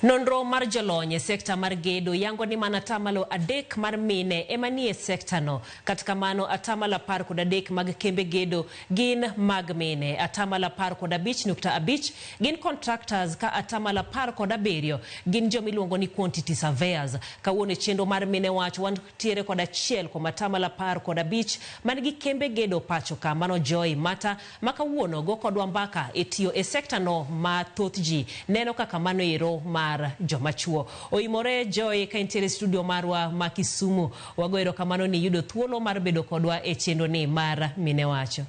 Nonro mar jolony e sekta mar gedo yango ni mana 3% mar mine ema nie sekta no. Kata kamano, 13% mag kembe gedo gin mag mine. 15.5% gin contractors ka 17% gin jomiluongo ni quantity surveyors. Kawuono e chenro mar Mine Wach wantiere kod achiel kuom 15% man gi kembe gedo pacho ka, mano Joy Mata, ma kawuono go kodwa mbaka e tiyo e sekta no ma thoth ji neno kaka mano ero mar joma chuo. Oimore Joy ka intiere e studio marwa ma Kisumu. Wago erokamano ni iyudo thuolo mar bedo kodwa e chenro ni mar Mine Wacho.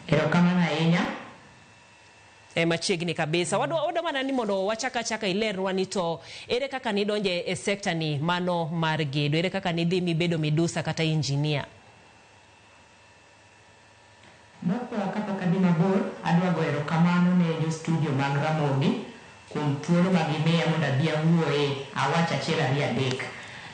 Erokamano ahinya. E machiegni kabisa. Wadwa mana ni mondo wachak achaka ilerwa ni to ere kaka nidonje e sekta ni mano mar gedo? Ere kaka nidhi mibedo midusa kata engineer? Mokwongo kapok adhi mabor, adwa goyo erokamano ne jo studio mag Ramogi kuom thuolo ma gimiya mondo abi awuoye, awach achiel ariyo adek.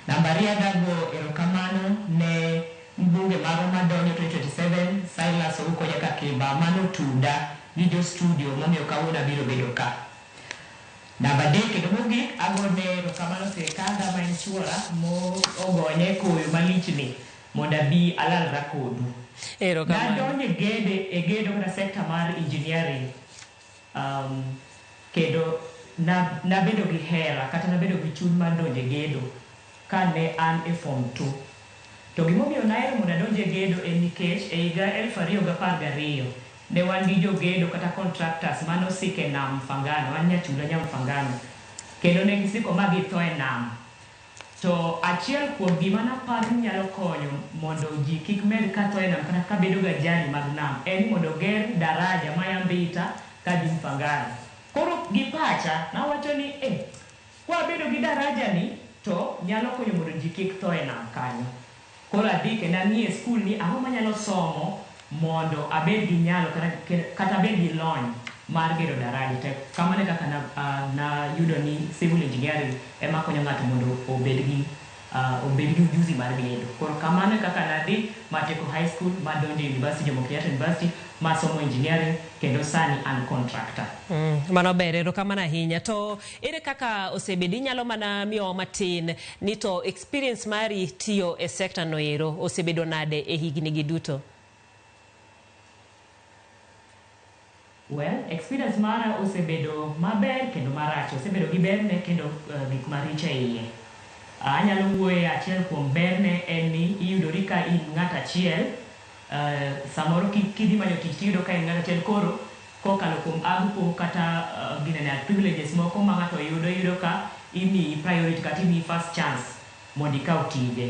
Namba ariyo adwa goyo erokamano ne mbunge marwa madonjo 2027 Silas Ouko Jakakimba manotuda gi jo studio momiyo kawuono abiro bedo ka. Namba adek kendo mogik, agone erokamano sirikanda ma en chuora mo ogonya e koyo malich ni mondo abi alalra kodu. Erokamano. Nadonjo e gede, e gedo kata sekta mar engineering kendo nabedo gi hera kata nabedo gi chuny mar donjo e gedo kane an e form 2. To gimomiyo nahero mondo adonj e gedo en nikech e higa 2012 ne wan gi jogedo kata contractors manosiko e nam Mfangano, an nyachula nya Mfangano, kendo ne gisiko ma githo e nam. To achiel kuom gima naparo ni nyalo konyo mondo ji kik med ka tho e nam kata ka bedo gi ajali mag nam en ni mondo oger daraja maya Mbita kadhi Mfangano. Koro gi pacha nawacho ni eh, kwabedo gi daraja ni to nyalo konyo mondo ji kik tho e nam kanyo. Koro adhi kendo ang'iyo e skul ni ang'o manyalo somo mondo abed gi nyalo kata abed gi lony mar gero daraja. To kamano e kaka nayudo ni civil engineering ema konyo ng'ato mondo obed gi ujuzi mar gedo. Koro kamano e kaka nadhi matieko high school madonjo e university, Jomo Kenyatta University, masomo engineering kendo sani an contractor. Mano ber, erokamano ahinya. To ere kaka osebedo, inyalo mana miyowa matin ni to experience mari tiyo e sekta no ero osebedo nade e higni gi duto? Well, experience mara osebedo maber kendo marach. Osebedo gi berne kendo gik maricho e iye. Anyalo wuoye achiel kuom berne en ni iyudori ka in ng'at achiel, samoro kidhi manyo tich tiyudo ka in ng'at achiel, koro kokalo kuom AGPO kata ginene privileges moko ma ng'ato yudo, iyudo ka imiyi priority kata imiyi first chance mondo ikaw tije.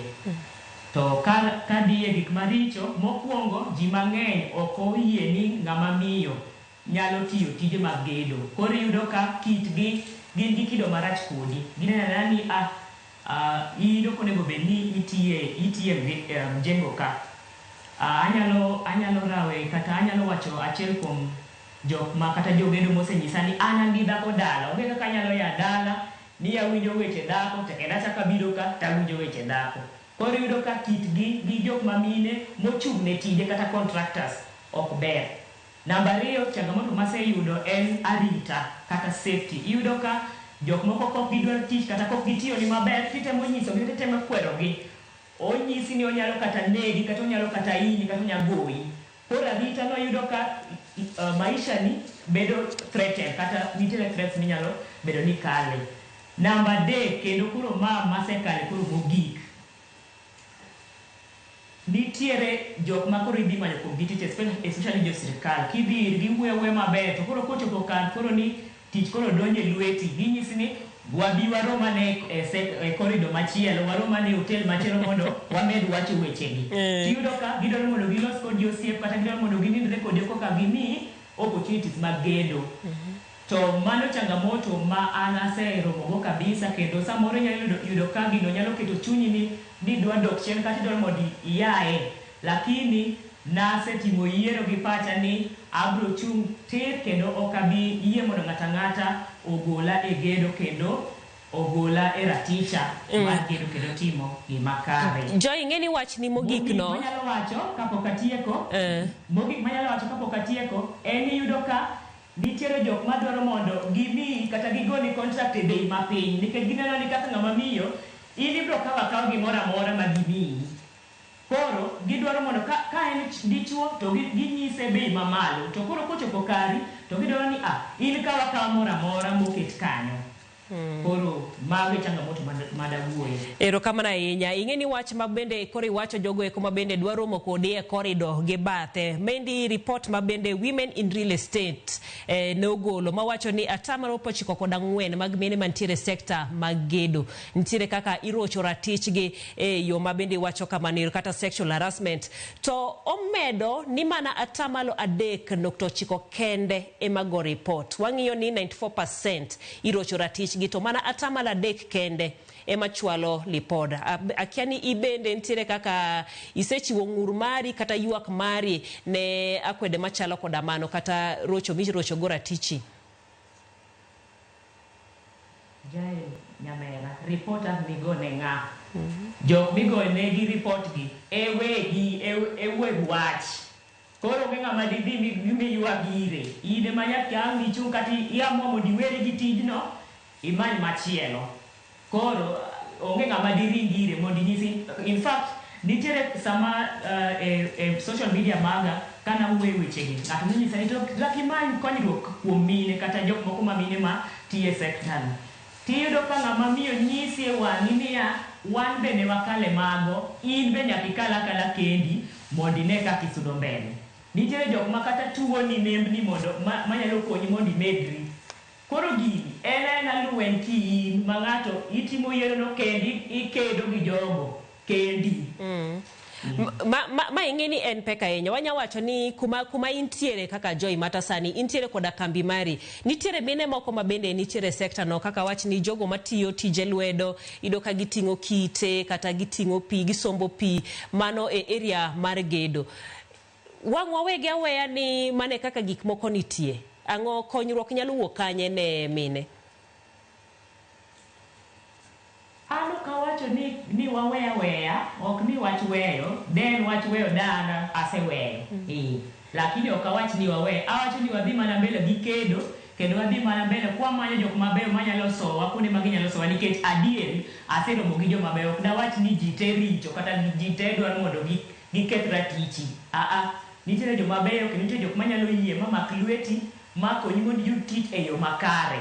To ka dhiye gik maricho, mokwongo ji mang'eny ok oyie ni ng'ama miyo nyalo tiyo tije mag gedo. Koro iyudo ka kitgi gin gi kido marach kodi. Gineno anena ni in ok onego bed ni itiye mjengo ka. Anyalo rawe kata anyalo wacho achiel kuom jok ma kata jogedo mosenyisa ni an an gi dhako dala. Onge kaka anyalo ya dala ni awinjo weche dhako to kendo achako abiro ka to awinjo weche dhako. Koro iyudo ka kitgi gi jok ma mine mochung' ne tije kata contractors ok ber. Namba ariyo, changamoto maseyudo en arita kata safety. Iyudo ka jok moko kok gidwar tich kata kok gitiyoni maber, titemo nyisogi kata itemo kwerogi. Onyisi ni onyalo kata negi kata onyalo kata hinyi kata onyalo goyi. Koro arita no iyudo ka maisha ni bedo threatened kata nitiere threats minyalo bedo ni kale. Namba adek kendo koro ma masekale koro mogik. Nitiere jok ma koro idhi manyo kuom gi tich especially jo sirkal. Kidhi irgi iwuoyo awuoya maber to koro kochopo kar koro ni tich koro donjo e lweti, ginyisi ni wabi warom ane e corridor machielo, warom ane e hotel machielo mondo wamed wacho wechegi. Tiyudo ka gidwaro mondo gilos kodi osiep kata gidwaro mondo ginindre kodi koka gimiyi opportunities mag gedo. To mano changamoto ma an aseromo go kabisa kendo samoro inyalo yudo ka gino nyalo keto chunyi ni idwa dok chien kata idwaro mondo iaye. Lakini nasetimo yiero gi pacha ni abro chung' tir kendo ok abi yie mondo ng'ato ang'ata ogola e gedo kendo ogola e raticha mar gedo kendo timo gima kare. Joy, ing'e ni wachni mogik Mogik no manyalo wacho kapok atieko, mogik manyalo wacho kapok atieko en ni iyudo ka Nitiere jok madwaro mondo gimiyi kata gigoni contract e bei mapiny nikech gineno ni kaka ng'ama miyo in ibiro kawo akawa gimoro amora ma gimiyi. Koro gidwaro mondo ka en dichuo to ginyise bei mamalo, to koro kochopo kari to gidwaro ni in kaw akawa moro amora moket kanyo. Koro mago e changamoto madawuoye. Erokamano ahinya. Ing'e ni wach ma bende koro iwacho jogo eko ma bende dwa romo kodi e korido gi bathe. Mendi report ma bende Women in Real Estate ne ogolo mawacho ni atamalo 94 mag mine mantiere e sekta mag gedo. Nitiere kaka irocho ratichgi e yo ma bende iwacho kamano kata sexual harassment. To omedo ni mana atamalo 3.9 kende ema go report. Wang'iyo ni 94% irocho ratichgi to mana atamalo 3 kende ema chwalo lipod. Akia ni ibende nitiere kaka isechiwo ng'ur mari kata ywak mari ne akwede machalo koda mano kata rocho mirocho go ratichi. Jael Nyamera, report ang' migone ng'a? Jok migonegi report gi e wegi e weg wach. Koro onge ng'ama didhi miywag ire. In ema nyaka ang' ichung' kata iamua mondo iweri gi tijno, imany machielo. Koro onge ng'ama diring ire mondo inyisi. In fact, nitiere sama e social media maga kana wuoyo wechegi, ng'ato nonyisa ni to dak imany konyruok kuom mine kata jok moko ma mine ma tiyo e sekta no. Tiyudo ka ng'ama miyo nyisi e wang'i niya, wan be ne wakale mago, in be nyaka ikal akala kendi mondo ine kaka isudo mbele. Nitiere jok ma kata tuoni nembni mondo manyalo konyi mondo imedri. Koro gini en aena lweny kiin ma ng'ato itimo yiero no kendi, ikedo gi jogo kendi. Ma ing'e ni en pek ahinya. Wanya wacho ni kuma intiere kaka Joy Mata sani, intiere koda kambi mari. Nitiere mine moko ma bende nitiere e sekta no, kaka wach ni jogo matiyo tije lwedo, iyudo ka giting'o kite kata giting'o pi, gisombo pi, mano e area mar gedo. Wang' wawegi aweya ni mane kaka gik moko nitie. Ang'o konyruok nyalo wuok kanye ne mine? An ok awacho ni wawe aweya, ok ni wach weyo, den wach weyo dana aseweyo. Lakini ok awach ni wawe, awacho ni wadhi mana mbele gi kedo, kendo wadhi mana mbele kwamanyo jok mabeyo manyalo sowa kuonde ma ginyalo sowa, nikech adieri aseromo gi joma beyo. Ok dawach ni ji te richo kata ji te dwaro mondo giketh ratichi. Nitiere joma beyo kendo nitie jok manyalo yie ma mak lweti ma konyi mondo iyud tich e yo makare.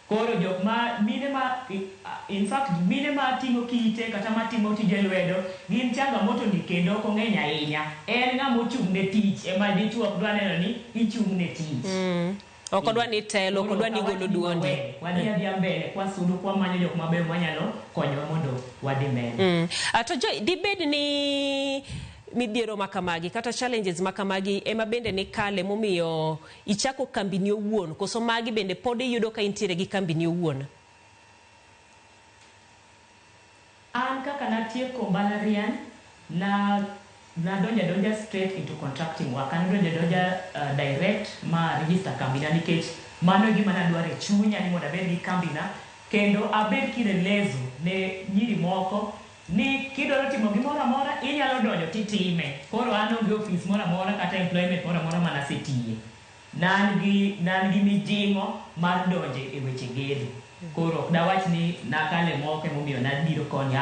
Koro jok ma mine ma in fact mine ma ting'o kite kata matimo tije lwedo gin changamoto ni kendo ok ong'eny ahinya. En ng'ama ochung' ne tich ema dichuo ok dwa neno ni ichung' ne tich. Ok odwa ni telo, ok odwa ni golo duondi. Wadhi adhiya mbele kwasudo kwamanyo jok mabeyo manyalo konyowa mondo wadhi mbele. To Joy, dibed ni midhiero makamagi kata challenges makamagi ema bende nikale momiyo ichako kambini owuon, koso magi bende pod iyudo ka intiere gi kambini owuon? An kaka natieko mbalariany, nadonjo adonja straight into contracting work. An donjo adonja direct ma register kambina, nikech mano e gima nadwaro e chunya ni mondo abed gi kambina kendo abed kielelezo ne nyiri moko ni kidwaro timo gimoro amora inyalo donjo titime. Koro an onge ofis moro amora kata employment moro amora manasetiye. Nan gi mijing'o mar donjo e weche gedo. Koro ok dawach ni nakale moko emomiyo nabiro koni,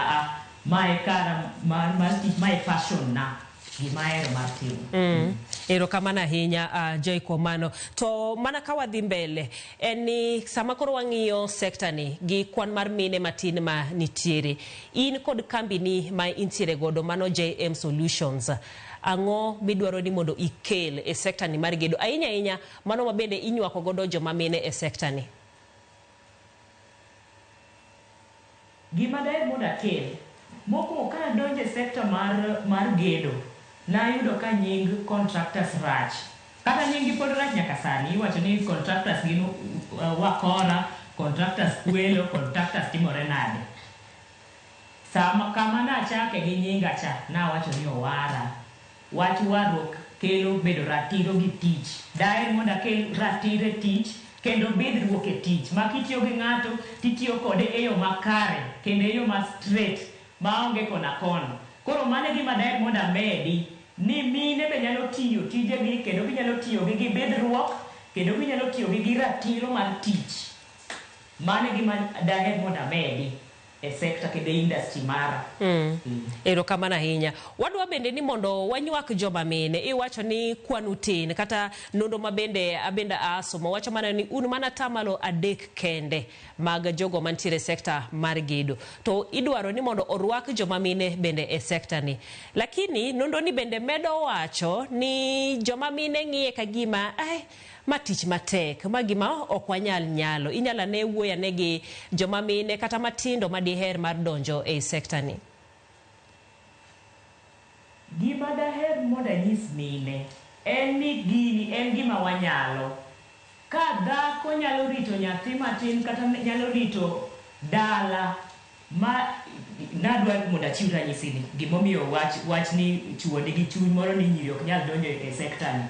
ma e kara mar tich, ma e passion na, gima ahero mar timo. Erokamano ahinya Joy kuom mano. To mana ka wadhi mbele, en ni sama koro wang'iyo sekta ni gi kwan mar mine matin ma nitiere, in kod kambini ma intiere godo mano JM Solutions, ang'o midwaro ni mondo ikel e sekta ni mar gedo, ahinya ahinya mano ma bende inywako godo joma mine e sekta ni? Gima daher mondo akel, mokwongo ka adonjo e sekta mar gedo, nayudo ka nying contractors rach. Kata nying gi pod rach nyaka sani, iwacho ni contractors gin wakora, contractors kwelo, contractors timore nade. Sama kama nachake gi nyinga cha, nawacho ni owara. Wach warruok kelo bedo ratiro gi tich. Daher mondo akel ratiro e tich kendo bidhruok e tich. Ma kitiyo gi ng'ato, titiyo kode e yo makare kendo e yo ma straight maonge kona kono. Koro mano e gima daher mondo amedi, ni mine be nyalo tiyo tijegi kendo ginyalo tiyo gi bidhruok Kendo ginyalo tiyo gi ratiro mar tich. Mano e gima daher mondo amedi e sector kendo e industry mara. Erokamano ahinya. Wadwa bende ni mondo wanywak joma mine. Iwacho ni kwanu tin kata nonro ma bende abende asomo wacho mana ni un mana 3% kende mag jogo mantiere e sekta mar gedo. To idwaro ni mondo orwak joma mine bende e sekta ni. Lakini nonro ni bende medo wacho ni joma mine ng'iye ka gima ai, ma tich matek, ma gima ok wanyal nyalo. Inyalo ane wuoyo ane gi joma mine kata matindo madiher mar donjo e sekta ni. Gima daher mondo anyis mine en ni gini en gima wanyalo. Ka dhako nyalo rito nyathi matin kata nyalo rito dala ma nadwa mondo achiw ranyisi ni gimomiyo wach ni chuo nigi chuny moro ni nyiri ok nyal donjo e sekta ni.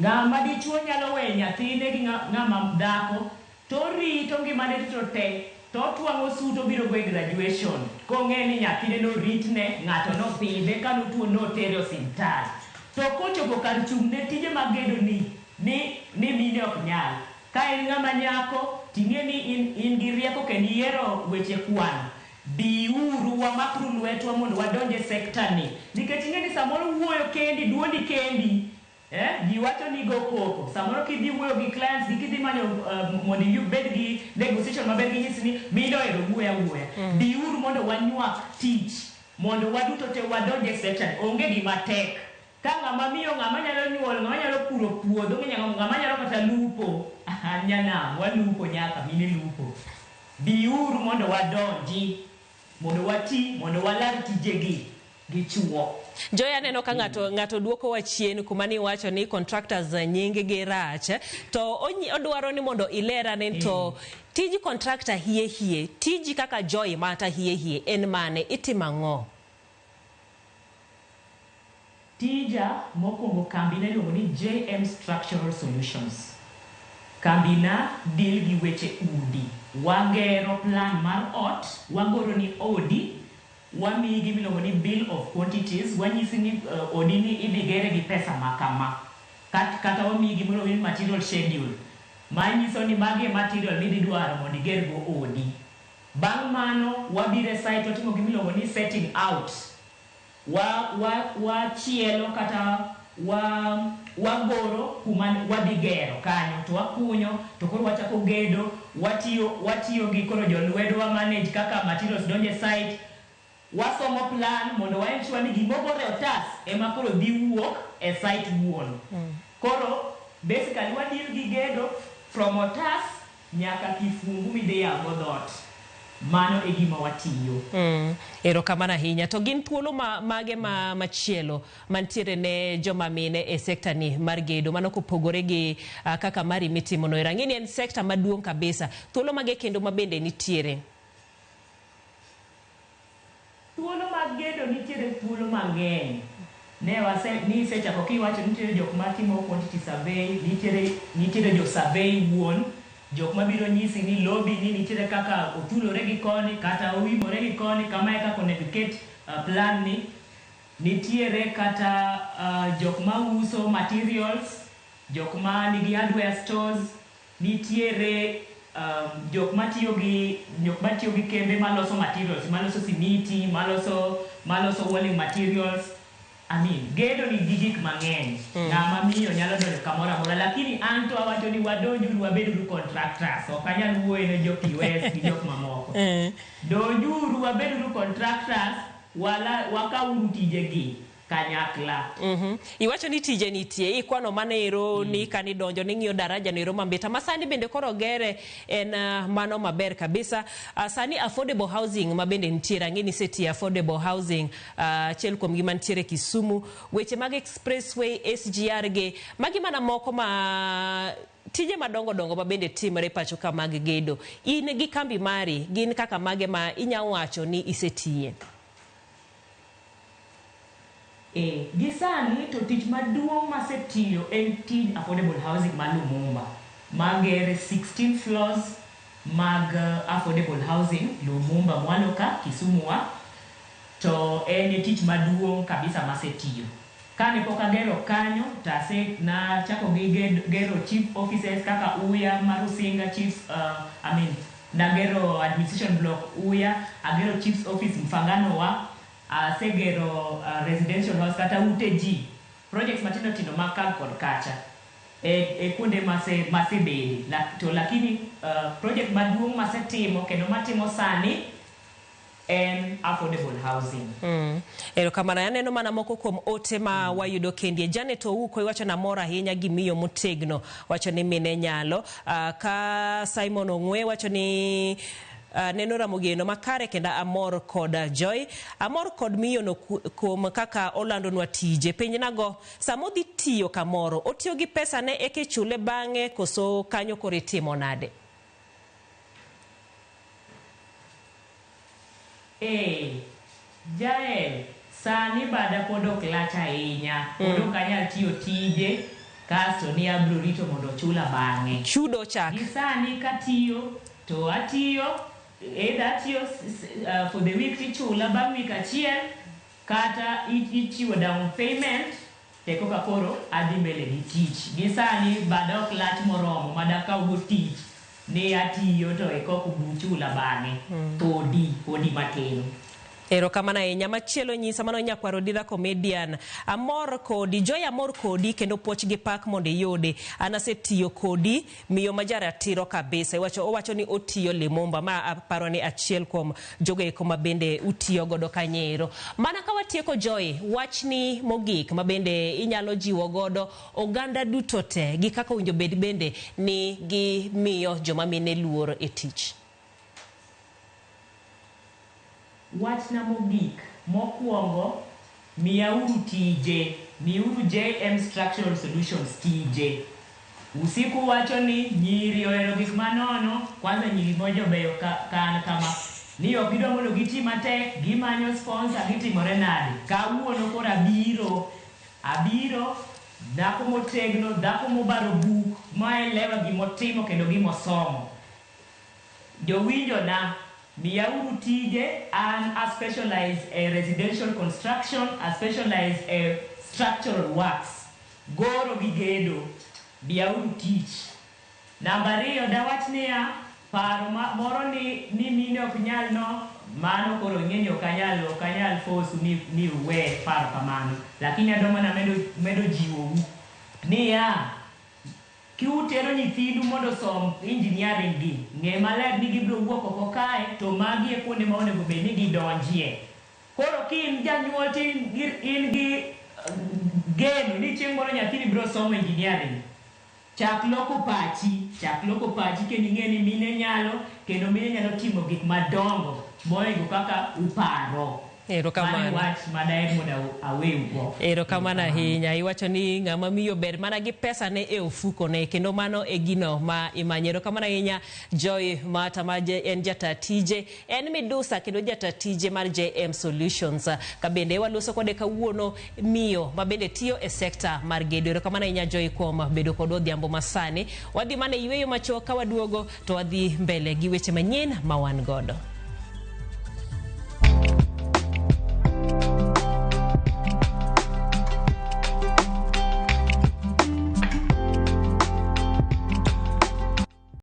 Ng'ama dichuo nyalo weyo nyathine gi ng'ama dhako to rito ngimane duto te to otwang'o suit obiro go e graduation kong'e ni nyathine noritne ng'ato nopidhe kanotuo notere osiptal. To kochopo kar chung' ne tije mag gedo ni mine ok nyal. Ka in ng'ama nyako ting'e ni in gi rieko kendo iyiero weche kwan. Biuru wamakru lwetwa mondo wadonj e sekta ni. Nikech ing'e ni samoro wuoyo kendi, duondi kendi. Ji wacho ni go koko. Samoro kidhi wuoyo gi clients gi kidhi manyo mondo ibed gi negotiation maber ginyisi ni mine ohero wuoyo awuoya. Biuru mondo wanywak tich mondo waduto te wadonj e sekta ni. Onge gima tek. Ka ng'ama miyo, ng'ama nyalo nyuol, ng'ama nyalo puro puodho, ng'ama nyalo kata lupo. An nyanam, walupo nyaka, mine lupo. Biuru mondo wadonji, mondo wati, mondo walar tijegi gi chuo. Joy, aneno ka ng'ato duoko wa chien kuma ni wacho ni contractors nying gi rach to odwaro ni mondo ilerane to tij contractor hie hie, tiji kaka Joy Mata hie hie en mane, itimo ang'o? Tija mokwongo kambina iluongo ni JM Structural Solutions. Kambina deal gi weche udi. Wagero plan mar ot, wagoro ni odi, wamiyi gima iluongo ni bill of quantities, wanyisi ni odi ni idhi gere gi pesa ma kama. Kata wamiyi gima iluongo ni material schedule, manyiso ni magi e material midhi dwaro mondo iger go odi. Bang' mano, wabiro e site watimo gima iluongo ni setting out. Wachielo kata wagoro kuma wadhi gero kanyo to wakunyo to koro wachako gedo, watiyo gi koro jolwedo wa manage kaka materials donjo e site, wasomo plan mondo wa ensure ni gimogor e otas ema koro dhi wuok e site wuon. Koro basically wa deal gi gedo from otas nyaka kifungu midhi yaw go dhoot. Mano e gima watiyo. Erokamano ahinya. To gin thuolo mage ma machielo mantiere ne joma mine e sekta ni mar gedo mano kopogore gi kaka mari mitimo no? Ang'e ni en sekta maduong' kabisa. Thuolo mage kendo ma bende nitiere? Thuolo mag gedo nitiere thuolo mang'eny. Ne wase ni isechako kiwacho nitiere jok matimo quantity survey, nitiere jo survey wuon, jok mabiro nyisi ni lobby ni nitiere kaka othulore gi koni kata oimore gi koni, kama e kaka onego iket plan ni. Nitiere kata jok mauso materials, jok ma nigi hardware stores, nitiere jok matiyo gi kembe maloso materials, maloso simiti, maloso walling materials. I mean, gedo nigi gik mang'eny. Ng'ama miyo nyalo donjo kamoro amora, lakini an to awacho ni wadonjuru wabeduru contractors. Ok anyal wuoyo ne jo QS gi jok mamoko. Donjuru wabeduru contractors, wala wakawuru tijegi kanyakla. Iwacho ni tije nitie, ikwano mano ero ni kanidonjo ning'iyo daraja no ero mambita ma sani bende koro gere en mano maber kabisa. Sani affordable housing ma bende nitiere, ang'e ni isetiyo affordable housing achiel kuom gi mantiere Kisumu, weche mag expressway, SGR gi magi mana moko ma tije madongo dongo ma bende timore pacho ka mag gedo. In gi kambi mari, gin kaka mage ma inya wacho ni isetiye? E, gi sani to tich maduong' masetiyo en tij affordable housing ma Lumumba, magere 16 floors mag affordable housing Lumumba mwalo ka Kisumu wa, to en e tich maduong' kabisa masetiyo. Kane pok agero kanyo, to ase nachako gi gero chief offices kaka Uya, Marusinga chiefs, I mean, nagero administration block Uya, agero chief's office Mfangano wa, asegero residential house kata ute ji, projects matindo tindo mag kal kod kacha. E kuonde masebede. To lakini project maduong' masetimo kendo matimo sani en affordable housing. Erokamano. Aneno mana moko kuom ote ma wayudo kendie. Janet Ouko iwacho na mor ahinya gi miyo motegno. Wacho ni mine nyalo. Ka Simon Ong'we wacho ni neno Ramogeno makare kendo amor kod Joy. Amor kod miyo no kuom kaka olandonwa tije. Penjnago, sama odhi tiyo kamoro, otiyo gi pesa ne eka ichule bang'e koso kanyo koro itimo nade? Jael, sani bada pod ok lach ahinya. Pod ok anyal tiyo tije, kasto ni abiro rito mondo ochula bang'e. Chudo chak. Gi sani katiyo, to atiyo, either atiyo for the week tichula bang' week achiel, kata ichiwo down payment, te koka koro adhi mbele gi tich. Gi sani bada ok lach moromo madakaw go tich ni atiyo to e kok buchula bang'e. Podi matin. Erokamano ahinya. Machielo nyisa mano nyakwar Odira comedian. Amor kodi, Joy amor kodi kendo puoch gi pak mondo iyudi. An asetiyo kodi, miyo ma jaratiro kabisa. Owacho ni otiyo Limumba, ma aparo ni achiel kuom jogo eko ma bende utiyo godo kanyo. Mana ka watieko Joy, wachni mogik ma bende inyalo jiwo godo oganda duto te gi kaka owinjo bed bende ni gimiyo joma mine luor e tich. Wachna mogik, mokwongo, miyauru tije, miuru JM Structural Solutions tije. Usiku wacho ni nyiri ohero gik manono, kwanza nyiri mojobeyo ka an kama. Ni ok gidwa mondo giti matek, gimanyo sponsor, gitimore nade. Kawuono koro abiro, dhako motegno, dhako mobaro buk, maelewa gimotimo kendo gimosomo. Jowinjo na, miyauru tije, an a specialize e residential construction, a specialize e structural works. Goro gi gedo, miyauru tich. Namba ariyo, dawach niya, paro moro ni mine ok nyal no, mano koro ing'e ni ok anyal force ni uwe paro kamano. Lakini adwa mana medo jiwou niya, kiutero nyithindu mondo osom engineering gi, ng'e maler ni gibiro wuok oko kae, to magi e kuonde ma onego bed ni gidonjie. Koro ka in janyuol to in gi geno ni chieng' moro nyathini biro somo engineering, chak loko pachi kendo ing'e ni mine nyalo, kendo mine nyalo timo gik madongo mohingo kaka uparo. Erokamano. Mano wach madaher mondo aweugo. Erokamano ahinya. Iwacho ni ng'ama miyo ber mana gi pesa ne e ofuko ne, kendo mano e gino ma imanyo. Erokamano ahinya Joy Mata ma en jata tije, en midusa kendo jata tije mar JM Solutions. Ka bende waloso kode kawuono miyo ma bende tiyo e sekta mar gedo. Erokamano ahinya Joy kuom bedo kodwa odhiambo masani. Wadhi mana e yweyo machuok ka waduogo to wadhi mbele gi weche manyien ma wan godo.